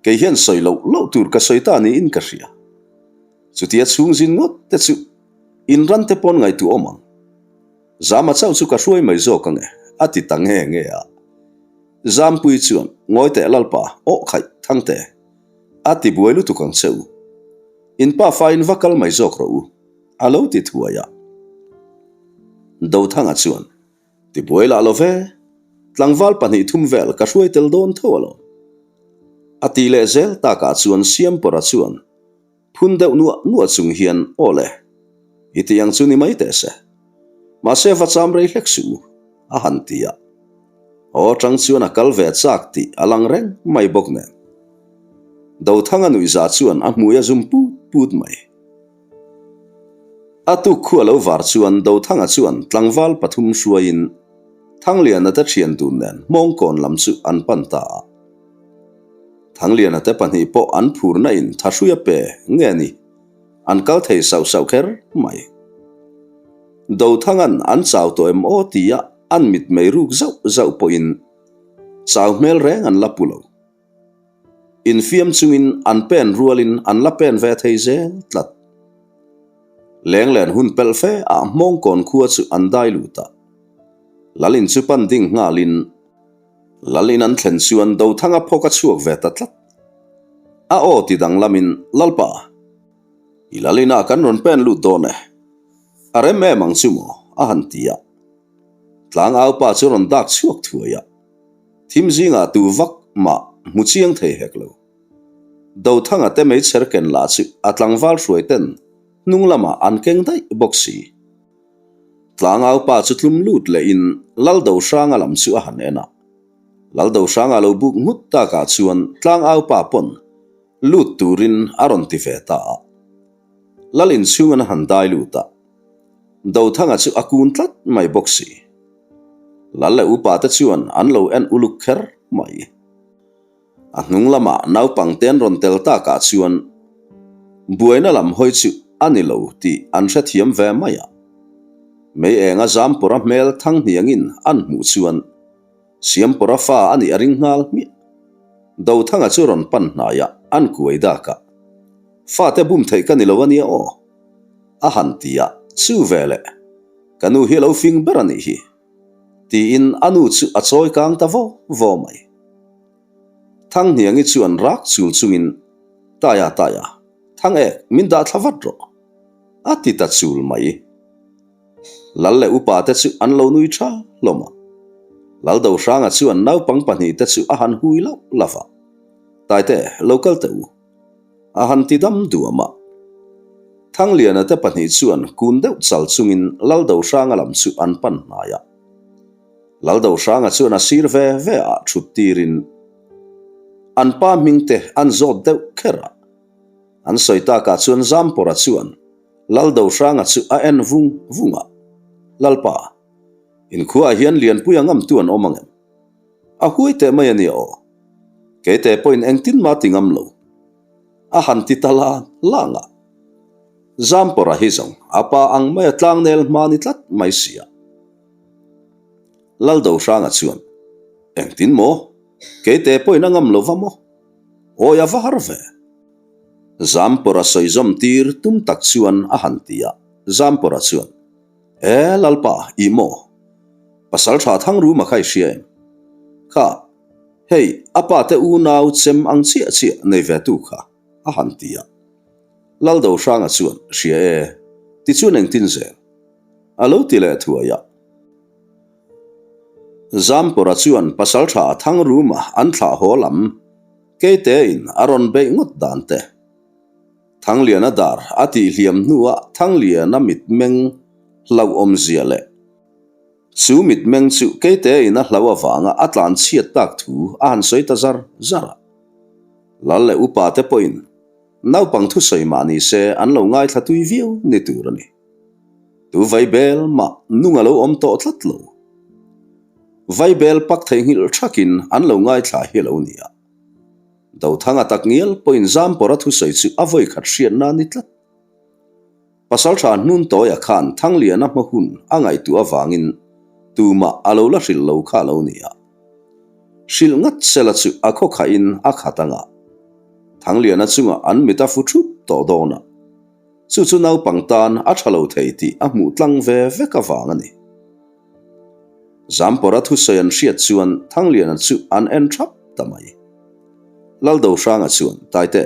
kei hian sawi loh loh tur ka sawi ta niin ka hria. Chutia chhung zin ngawt te chu in ran te pawn ngaihtuah awm ang. Zama chauh chu ka hruai mai zawk ange, a ti ta nge nge a. Zampui chuan, Ngawi teh Lalpa, awh khaih, Thangte, a ti buai lutuk ang che u. In pa fain va kal mai zawk rawh u, a lo ti thuai a. Dothanga chuan, Ti buai lah lo ve, tlangval 2 3 vel ka hruai tel dawn tho alawm. A ti leh zel takah chuan Siampawra chuan, Phun deuh nuah nuah chung hian, Aw le, i ti ang chu ni mai teh se. Mahse va cham rei hlek suh u, a han ti a. Aw atang chuan a kal ve chak tih a lang reng mai bawk nen. Dothanga nuihza chuan a hmui a zum put put mai. A tuk khu a lo var chuan Dothanga chuan tlangval pathum hruaiin Thangliana te thian dun nen Hmawngkawn lam chu an pan ta a. Thangliana te pahnih pawh an phurna in thahrui a pe nge ni, an kal thei sauh sauh kher mai. Dothanga'n an chau tawh em aw tia an mitmei ruk zauh zauh pawhin chau hmel reng an la pu lo. Infiam chungin an pen rualin an la pen ve thei zel tlat. Lenglen hun pelh fe ah Hmawngkawn khua chu an dai lut a. Lalin chu pan ding nghalin Lalin an thlen chuan Dothanga phawk a chhuak ve ta tlat. A aw ti danglamin, Lalpa, i Lalinah kan rawn pen lut dawn e. A rem em ang chu maw? a han ti a. Tlangaupa chu rawn dak chhuak thuai a. Thim zingah tu vak mah hmu chiang thei hek lo. Dothanga te meichher ken lah chu a tlangval hruai ten hnung lamah an keng daih bawk si. Tlangaupa chu tlum lut lehin Laldohranga lam chu a han en a. Laldohranga lo buk nghut takah chuan Tlangaupa pawn lut turin a rawn ti ve ta a. Lal inchhung an han dai lut a. Dothanga chu a kun tlat mai bawk si. Lal leh upa te chuan an lo en uluk kher mai. A hnung lamah naupang te an rawn tel takah chuan buaina lam hawi chu a ni lo tih an hrethiam ve mai a. Mei enga Zampawra hmel Thanghniangin an hmuh chuan Siampawra fa a nih a ring nghal hmiah. Dothanga chu rawn pan hnai a, an kuai dak a. Fate bum theih ka ni lo a nia aw. A han ti a, chu veleh ka nu hi a lo fing ber a nih hi. Tiin a nu chu a chawi kang ta vaw vaw mai. Thanghniangi chuan rak chul chungin, Taia, Taia, Thang ek, min dah thla vat rawh. A ti ta chul mai. Lal leh upa te chu an lo nui tha hlawm a. Lal Dohranga chuan naupang pahnihte chu a han hui lauh lauh a. Taite, lo kal teh u. A han ti dam duam a. Thangliana te pahnih chuan kun deuh chal chungin Lal Dohranga lam chu an pan hnai a. Lal Dohranga chuan a sir ve ve ah thut tirin an pa hming te an zawt deuh kher a. An sawi takah chuan Zampawra chuan Lal Dohranga chu a en vung vung a, Lalpa, inkhuaah hian Lianpuia ngamtu an awm ang em? A huai teh mai a nia aw. Keite pawhin engtin mah ti ngam lo. A han ti ta lang lang a. Zampawra hi zawng a pa ang maia tlangnel hma ni tlat mai si a. Lal Dohranga chuan, Engtin maw? Keite pawhin a ngam lo va maw? Awi a va har ve. Zampawra sawi zawm tir tum tak chuan a han ti a. Zampawra chuan, E Lalpa, i maw? Pasal tha Thangruma kha i hria em? Kha, hei, a pa te unau chem ang chiah chiah nei ve tu kha, a han ti a. Laldohranga chuan, Hria e, tichuan engtin zel? A lo ti leh thuai a. Zampawra chuan pasal tha Thangruma an thlah haw lam Keitein a rawn beih ngawt dan te. Thangliana dar a tih hliam hnuah Thangliana mitmeng hlauhawmzia leh chu mitmeng chu Keitein a hlauh avanga a tlan chhiat tak thu a han sawi ta zar zar a. Lal leh upa te pawhin naupang thusawi mah ni se an lo ngaithla tui viau ni tur a ni. Tu vaibel mah nung a lo awm tawh tlat lo. Vaibel pak theihnghilh thakin an lo ngaithla hi a lo ni a. Dothanga tak ngial pawhin Zampawra thusawi chu a vawi khat hriatna a ni tlat. Pasaltha Hnuntawia khan Thangliana hma hun a ngaihtuah avangin tumah a lo la hrilh lo kha a lo ni a. Hrilh ngat sela chu a khawkhahin a khat anga Thangliana chungah an mit a fu thup tawh dawn a. Chu chu naupang tan a tha lo thei tih a hmuh tlang ve vek avang a ni. Zampawra thusawi an hriat chuan Thangliana chu an en thap ta mai. Laldohranga chuan, Taite,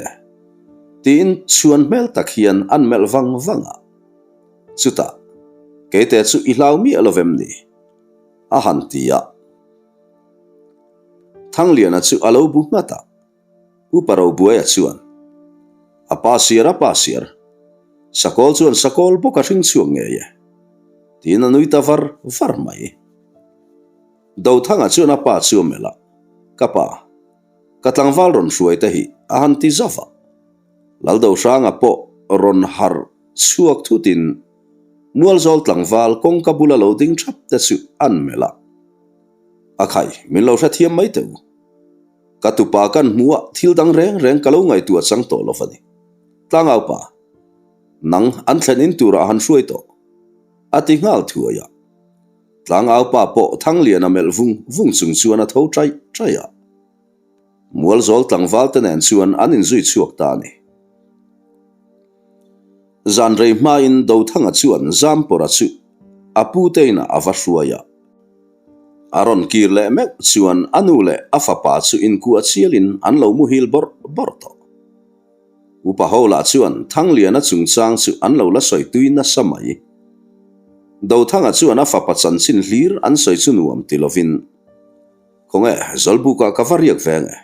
tiin chhuan hmel tak hian an melh vang vang a. Chutah, Keite chu i hlau miah lo vem ni? a han ti a. Thangliana chu a lo bu nghat a. Upa Robuaia chuan, A pa siar a pa siar, Sakawl chuan sakawl bawk a hring chhuak ngei e, tiin a nui ta var var mai. Dothanga chuan a pa chu a melh a, Ka pa, ka tlangval rawn hruai te hi a han ti zauh a. Laldohranga pawh rawn harh chhuak thutin Mualzawl tlangval kawngka bula lo ding thap te chu an melh a, A khai, min lo hrethiam mai teh u. Ka tupa kan hmuh a thil dang reng reng ka lo ngaihtuah chang tawh lo va ni. Tlangau pa, nang an thlen in turah han hruai tawh. A ti nghal thuai a. Tlangau pa pawh Thangliana melh vung vung chung chuan a tho chaih chaih a. Mualzawl tlangvalte nen chuan an inzui chhuak ta a ni. Zan rei hmain Dothanga chuan Zampawra chu a pute inah a va hruai a. A rawn kir leh meuh chuan a nu leh a fapa chu inkuah chialin an lo muhil bawrh bawrh tawh. Upa ho lah chuan Thangliana chungchang chu an lo la sawi tui nasa mai. Dothanga chuan a fapa chanchin hlir an sawi chu nuam ti lovin, Khawnge, Zawlbukah ka va riak ve nge?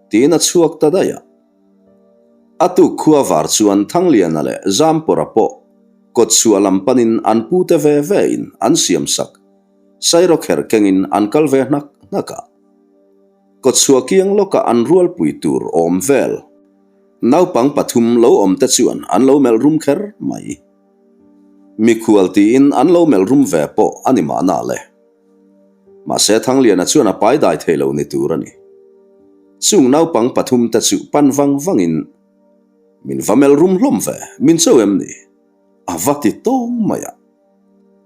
tiin a chhuak ta daih a. A tuk khua var chuan Thangliana leh Zampawra pawh kawtchhuah lam panin an pute ve ve in an siam sak sairawkherh kengin an kal ve hnak hnak a. Kawtchhuah kiang lawka an rualpui tur awm vel naupang pathum lo awm te chuan an lo melh rum kher mai. Mikhual tiin an lo melh rum ve pawh a ni mahna le. Mahse Thangliana chuan a pai dai thei lo ni tur a ni. Chung naupang pathum te chu pan vang vangin, Min va melh rum hlawm ve, min cho em ni? A va ti tawng mai a.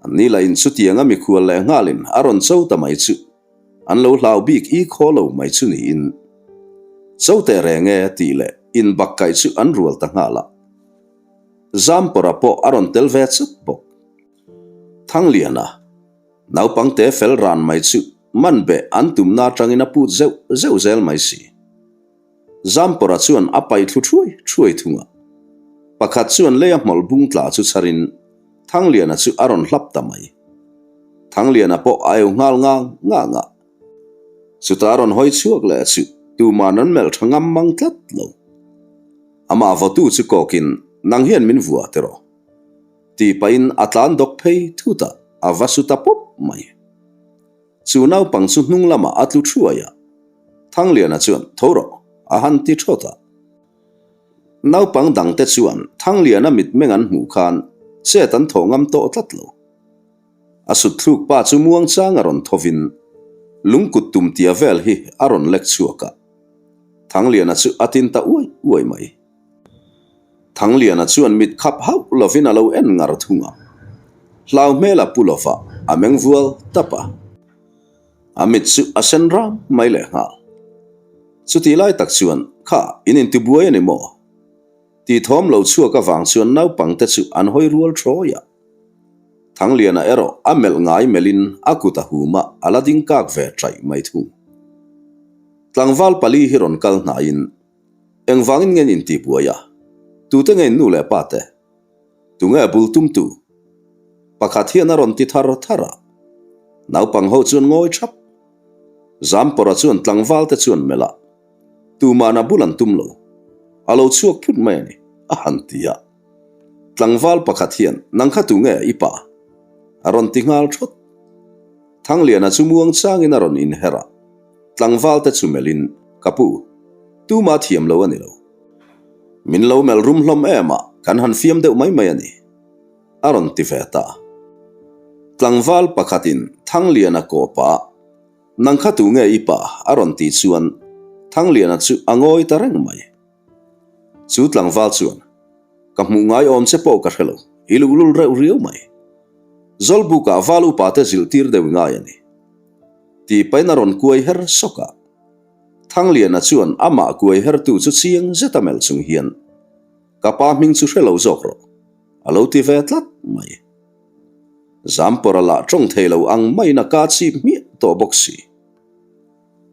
An ni lahin chutianga mikhual leh nghalin a rawn cho ta mai chu an lo hlau bik i khaw lo mai chu niin. Cho teh reng e tih leh inbak kaih chu an rual ta nghal a. Zampawra pawh a rawn tel ve chat bawk. Thangliana. Naupangte fel ran mai chu man beh an tumna atangin a put zeuh zeuh zel mai si. Zampawra chuan a pai thlu thuai thuai thung a. Pakhat chuan leia hmawlh bung tla chu chharin Thangliana chu a rawn hlap ta mai. Thangliana pawh a eu nghal ngang ngang a. Chutah a rawn hawi chhuak leh chu tuman an melh tha ngam mang tlat lo. Amah vawtu chu kawkin, Nang hian min vua tiraw? Tih pahin a tlan dawk phei thut a, a va su ta pawp mai. Chu naupang chu hnung lamah a tlu thuai a, Thangliana chuan, Tho rawh, a han ti thawt a. Naupang dangte chuan Thangliana mitmeng an hmuh khan chet an thaw ngam tawh tlat lo. A sutthluk pa chu muangchang a rawn thovin lungkut tum tia vel hi a rawn lek chhuak a, Thangliana chu a tin ta uai uai mai. Thangliana chuan mit khap hauh lovin a lo en ngar thung a, hlau hmel a pu lova a meng vual tap a. A mit chu a sen ram mai leh nghal. Chutih lai tak chuan, Kha, in intibuai a ni maw? Tih thawm lo chhuak avang chuan naupangte chu an hawi rual thawi a. Thangliana erawh a melh ngai melhin a kut a hum a, a la ding kak ve chaih mai thung. Tlangval pali hi rawn kal hnaiin Engvangin nge in tihbuai a? Tute nge in nu leh pa te? Tunge a bul tumtu? Pakhat hian a rawn ti thar thar a. Naupang ho chuan ngawi thap. Zampawra chuan tlangval te chuan melh a, Tuman a bul an tum lo. A lo chhuak phut mai a ni, a han ti a. Tlangval pakhat hian, Nang kha tunge i pa? A rawn ti nghal thawt. Thangliana chu muang changin a rawn inher a. Tlangval te chu melhin, Ka pu, tuma thiam lo a ni lo. Min lo melh rum hlawm em a, kan han fiam deuh mai mai a ni, a rawn ti ve ta. Tlangval pakhatin Thangliana kawpa, Nang kha tu nge i pa? a rawn tih chuan Thangliana chu a ngawi ta reng mai. Chu tlangval chuan, Ka hmuh ngai awm che pawh ka hre lo, i luhlul reuh riau mai. Zawlbukah val upa te zilhtir deuh i ngai a ni. Tih pahin a rawn kuai her sawk a. Thangliana chuan amah kuai hertu chu chiang zet a melh chung hian, Ka pa hming chu hre lo zawk rawh, a lo ti ve tlat mai. Zampawra lah tawng thei lo ang maiin a ka chip hmiah tawh bawk si.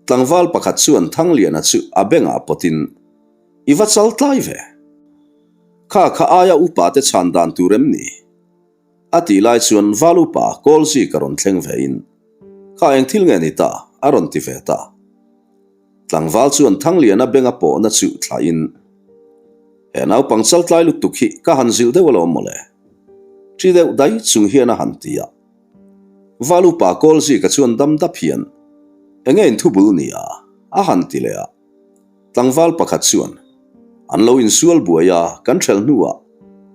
Tlangval pakhat chuan Thangliana chu a bengah pawtin, I va chal tlai ve. Kha kha aia upa te chhan dan tur em ni? A tih lai chuan Val upa Kawlzi ka rawn thleng ve in, Kha eng thil nge ni ta? a rawn ti ve ta. Tlangval chuan Thangliana benga pawhna chu thlah in, He naupang chaltlai lutuk hi ka han zilh deuh alawm mawle. Ṭi deuh dai chung hian a han ti a. Val upa Kawlzi ka chuan dam dap hian, Enge in thubul ni a? a han ti leh a. Tlangval pakhat chuan, An lo insual buai a, kan hrelh hnuah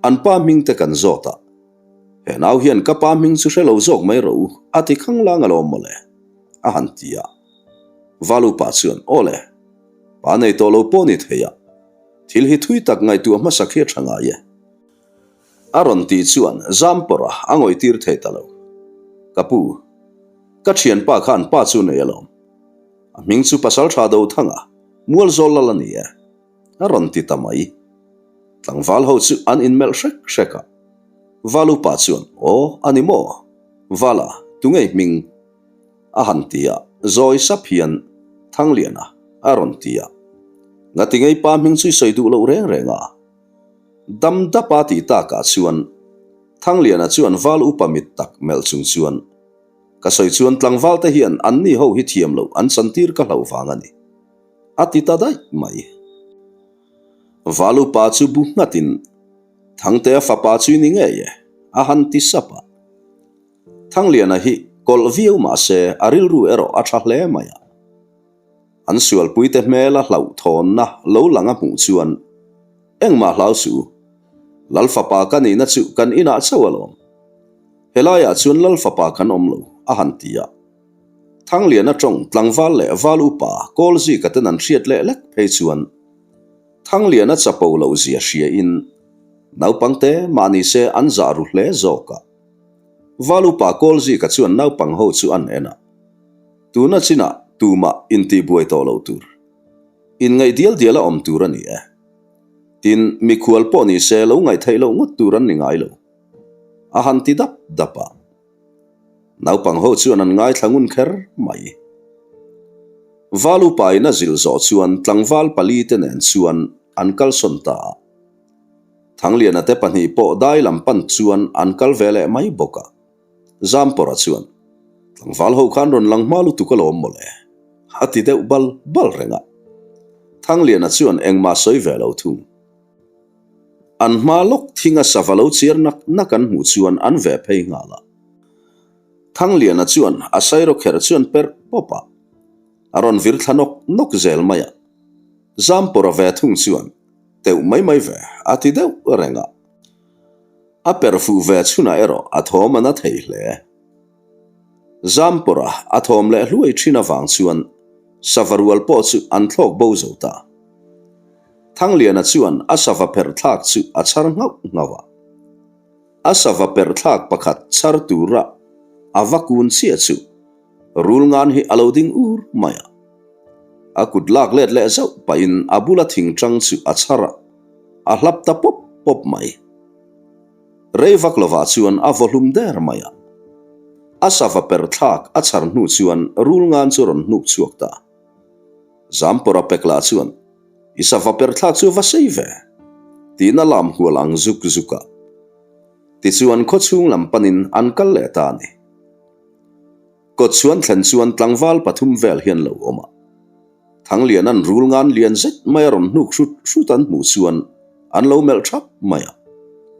an pa hming te kan zawt a. He nau hian ka pa hming chu hre lo zawk mai rawh u, a ti khanglang alawm mawle, a han ti a. Val upa chuan, Aw le, pa nei tawh lo pawh ni thei a, thil hi thui tak ngaihtuah hmasak hi a tha ngai e. A rawn tih chuan Zampawrh a a ngawihtir thei ta lo. Ka pu, ka thianpa khan pa chu nei alawm. A hming chu Pasal Tha Dothanga. Mualzawl lal a ni e, a rawn ti ta mai. Tlangval ho chu an inmelh hrek hrek a. Val upa chuan, Aw, a ni maw? Vala, tunge i hming? A han ti a, zawi sap hian, Thangliana, a rawn ti a. Ngati ngei pa hming chu i sawi duh loh reng reng a? Dam dapa tih takah chuan Thangliana chuan val upa mit tak melh chung chuan, Ka sawi chuan tlangval te hian anni ho hi thiam loh an chantir ka hlauh vang a ni, a ti ta daih mai. Val upa chu bu nghatin, Thangtea fapa chu i ni ngei e, a han ti sap a. Thangliana hi kawlh viau mah se a rilru erawh a tha hle mai a. An sualpuite hmela hlauhthawnna lo lang a hmuh chuan, Engmah hlau suh u. Lal fapa ka nihna chu kan inah chauh alawm. Helaiah chuan Lal fapa kan awm lo, a han ti a. Thangliana tawng tlangval leh val upa Kawlzika ten an hriat leh lek phei chuan Thangliana chapo loh zia hriain naupangte mahni se an zah ru hle zawk a. Val upa Kawlzika chuan naupang ho chu an en a. Tuna chinah tumah intihbuai tawh loh tur. Inngaih dial dial a awm tur a ni e. Tin, mikhual pawh ni se lo ngaihtheih loh ngawt tur an ni ngai lo. A han ti dap dap a. Naupang ho chuan an ngaithla ngun kher mai. Val upain a zilh zawh chuan tlangval pali te nen chuan an kalsawn ta a. Thangliana te pahnih pawh dai lam pan chuan an kal ve leh mai bawk a. Zampawra chuan, Tlangval ho khan rawn lang hma lutuk alawm mawle, a ti deuh bal bal reng a. Thangliana chuan engmah sawi ve lo thung. An hma lawk thinga sava lo chiar nak nak an hmuh chuan an ve phei nghal a. Thangliana chuan a sairaw kher chuan perh pawp a, a rawn vir thla nawk nawk zel mai a. Zampawra ve thung chuan, Teuh mai mai ve, a ti deuh reng a. A per fuh ve chhunah erawh a thawm a na thei hle. Zampawra a thawm leh hluai thin avang chuan sava rual pawh chu an thlawk bo zo ta. Thangliana chuan a sava pherh thlak chu a chhar nghauh nghauh a. A sava pherh thlak pakhat chhar tura a va kun chiah chu rul ngan hi a lo ding ur mai a. A kut lak let leh zauh pahin a bula thing tang chu a chhar a. A hlap ta pawp pawp mai. Rei vak lovah chuan a vaw hlum der mai a. A sava per thlak a chhar hnu chuan rul ngan chu rawn hnuk chhuak ta. Zampawra pek lah chuan, I sava per thlak chu va sei ve, tiin a lam hual ang zuk zuk a. Tichuan khawchhung lam panin an kal leh ta a ni. Kawtchhuan thlen chuan tlangval pathum vel hian lo awm a. Thangliana'n rul ngan lian zet mai a rawn hnuk hrut hrut an hmuh chuan an lo melh thap mai a.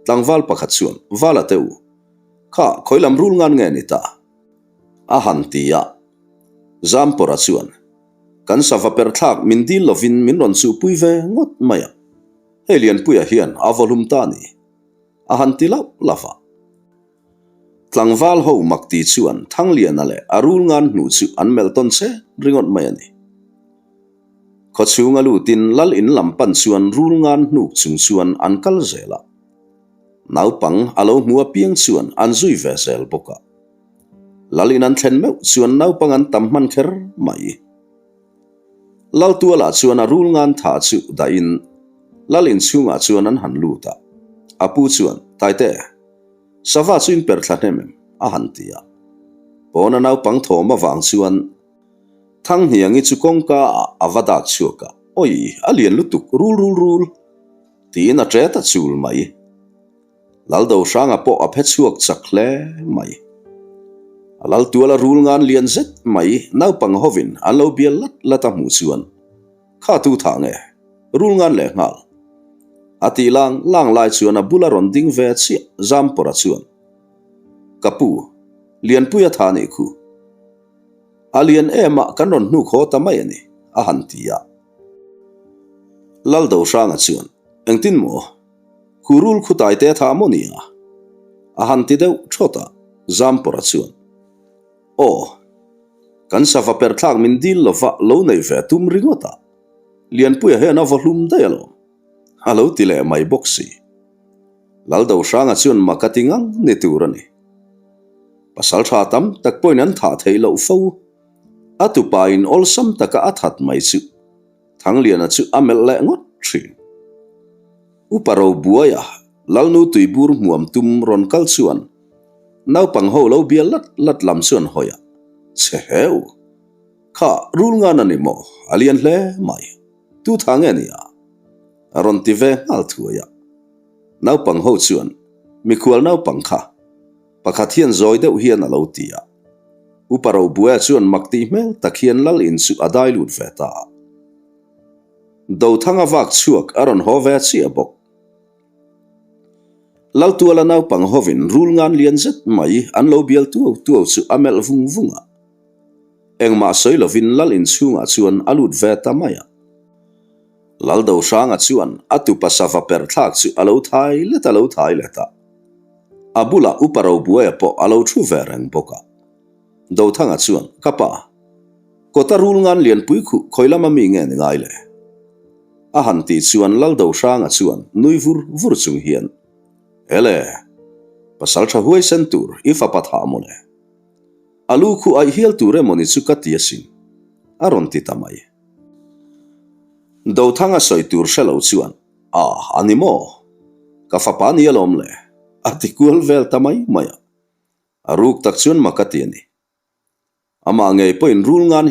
Tlangval pakhat chuan, Vala teh u, kha khawi lam rul ngan nge ni ta? A han ti a. Zampawra chuan, Kan sava per thlak min dil lovin min rawn chuhpui ve ngawt mai a. Hei Lianpuia hian a vawhlum ta a ni, a han ti lauh lauh a. Tlangval ho mak ti chuan Thangliana leh a rul ngan hnu chu an melh tawn che ringawt mai a ni. Khawchhunga lutin lal in lam pan chuan rul ngan hnuk chung chuan an kal zel a. Naupang a lo hmu apiang chuan an zui ve zel bawk a. Lal in an thlen meuh chuan naupang an tam hman kher mai. Lal tualah chuan a rul ngan tha chu dahin lal inchhungah chuan an han lut a. A pu chuan, Taite, sava chu in per thla hnem em? a han ti a. Pawna naupang thawm avang chuan Thanghniangi chu kawngka ah a va dak chhuak a, Awi, a lian lutuk, rul rul rul, tiin a ṭe ta chul mai. Laldo hranga pawh a phe chhuak chak hle mai. A lal tuala rul ngan lian zet mai naupang hovin an lo bial lat lat a hmuh chuan, Kha tu thah nge? Rul ngan leh nghal. A tih lang lang lai chuan a bula rawn ding ve chiah Zampawra chuan, Ka pu, Lianpuia tha nih khu. A lian em a kan rawn hnuk haw ta mai a ni, a han ti a. Laldo hranga chuan, Engtin maw? Khu rul khu taite a thah maw nia? A han ti deuh thawt a, Zampawra chuan, Aw, kan sava per thlak min dil lova lo neih ve tum ringawt a, Lianpuia hian a vaw hlum daih alawm, a lo ti leh mai bawk si. Laldo Hranga chuan mak a ti ngang ni tur a ni. Pasaltha tam tak pawhin an thah theih loh fo, a tupain awlsam taka a that mai chu. Thangliana chu a melh leh ngawt thin. Upa Robuaia, Lalnu tuibur hmuam tum rawn kal chuan naupang ho lo bial lat lat lam chuan hawi a, Che heu! Kha rul ngan a ni maw? A lian hle mai. Tu tha nge nia? A rawn ti ve nghal thuai a. Naupang ho chuan, Mikhual naupang kha. Pakhat hian zawi deuh hian a lo ti a. Upa Robuaia chuan mak tih hmel tak hian Lal in chu a dai lut ve ta a. Dothanga vak chhuak a rawn haw ve chiah bawk. Laltuala naupang hovin rul ngan lian zet mai an lo bial tuau tuau chu a melh vung vung a. Engmah sawi lovin Lal in chhungah chuan a lut ve ta mai a. Laldohranga chuan a tupa sava per thlak chu a lo thai let a lo thai let a. A bulah Upa Robuaia pawh a lo thu ve reng bawk a. Dothanga chuan, Ka pa, kawta rul ngan lianpui khuh khawi lama mi nge ni ngai le? A han tih chuan Laldohranga chuan nui vur vur chung hian, Ele, pasal tha huaisen tur i fapa thah maw le? A lu khuh aih hial tur emaw ni chu ka ti asin, a rawn ti ta mai. Dothanga sawi tur hre lo chuan, A, a ni maw? Ka fapa ni alawm le, a ti kual vel ta mai mai a. A ruk tak chuan mak a ti a ni. Amah ngei pawhin rul ngan.